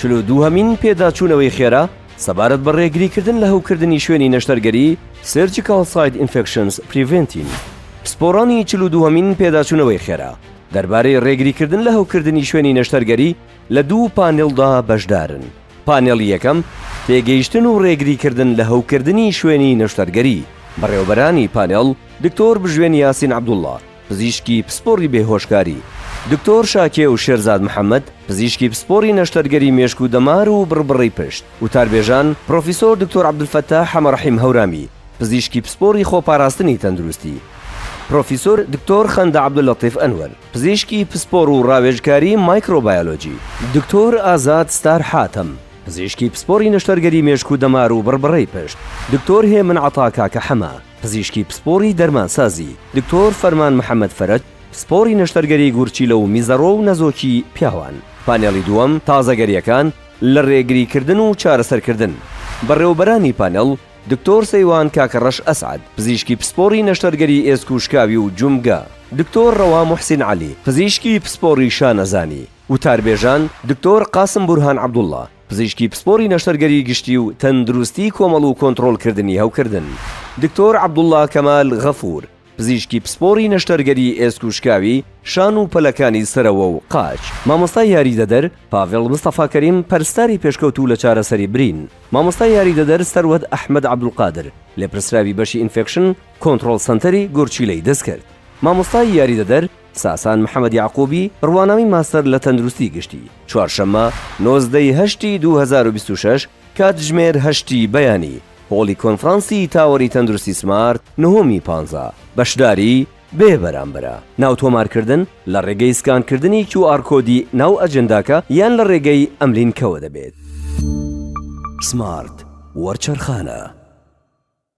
42 هەمین پێداچوونەوەی خێرا سەبارەت بە ڕێگریکردن لە هەوکردنی شوێنی نەشتەرگەری Surgical Site Infections Preventing. پسپۆڕانی 42 هەمین پێداچوونەوەی خێرا دەربارەی ڕێگریکردن لە هەوکردنی شوێنی نەشتەرگەری لە دوو پانێڵدا بەشدارن. پانێڵی یەکەم، تێگەیشتن و ڕێگریکردن لە هەوکردنی شوێنی نەشتەرگەری، بەڕێوەبەرانی پانێڵ، دکتۆر بژوێن یاسین عەبدوڵڵا، پزیشکی پسپۆڕی بێهۆشکاری، دکتۆر شاکێ و شێرزاد محەمەد، پزیشکی پسپۆڕی نەشتەرگەری مێشک و دەمار و بڕبڕەی پشت، وتاربێژان، پرۆفیسۆر دکتۆر عەبدولفەتاح حەمەڕەحیم هەورامی، پزیشکی پسپۆڕی خۆپاراستنی تەندروستی، پرۆفیسۆر دکتۆر خەندە عەبدولەتیف ئەنوەر، پزیشکی پسپۆڕ و ڕاوێژکاری مایکرۆبایۆلۆجی، دکتۆر ئازاد ستار حاتەم، پزیشکی پسپۆڕی نەشتەرگەری مێشک و دەمار و بڕبڕەی پشت، دکتۆر هێمن عەتا کاکە حەمە، پزیشکی پسپۆڕی دەرمانسازی، دکتۆر فەرمان محەمەد فەرەج، پسپۆڕی نەشتەرگەری گورچیلە و میزەڕۆ و نەزۆکی پیاوان. پانێڵی دووەم، تازەگەرییەکان لە ڕێگریکردن و چارەسەرکردن. بەڕێوەبەرانی پانێڵ، دکتۆر سەیوان کاکەڕەش ئەسعەد، پزیشکی پسپۆڕی نەشتەرگەری ئێسک و شکاوی و جومگە، دکتۆر ڕەوا موحسین عەلی، پزیشکی پسپۆڕی شانەزانی، وتاربێژان، دکتۆر قاسم بورهان عەبدوڵڵا، پزیشکی پسپۆڕی نەشتەرگەری گشتی و تەندروستی کۆمەڵ و کۆنتڕۆڵکردنی هەوکردن، دکتۆر عەبدوڵڵا کەمال غەفور، پزیشکی پسپۆڕی نەشتەرگەری ئێسک و شکاوی شان و پەلەکانی سەرەوە و قاچ، مامۆستای یاریدەدەر، پاڤێڵ مستەفا کەریم، پەرستاری پێشکەوتوو لە چارەسەری برین، مامۆستای یاریدەدەر، سەروەت ئەحمەد عەبدولقادر، لێپرسراوی بەشی infection control سەنتەری گورچیلەی دەستکرد، مامۆستای یاریدەدەر، ساسان محەمەد یەعقوبی، بڕوانامەی ماستەر لە تەندروستی گشتی. چوارشەممە، 19 ی هەشتی 2026، کاتژمێر هەشتی بەیانی، هۆڵی کۆنفرانسی تاوەری تەندروستی سمارت، نهۆمی پانزە. بەشداری بێ بەرامبەرە. ناو تۆمارکردن لە ڕێگەی سکانکردنی QR کۆدی ناو ئەجێنداکە یان لە ڕێگەی ئەم لینکەوە دەبێت. سمارت وەرچەرخانە.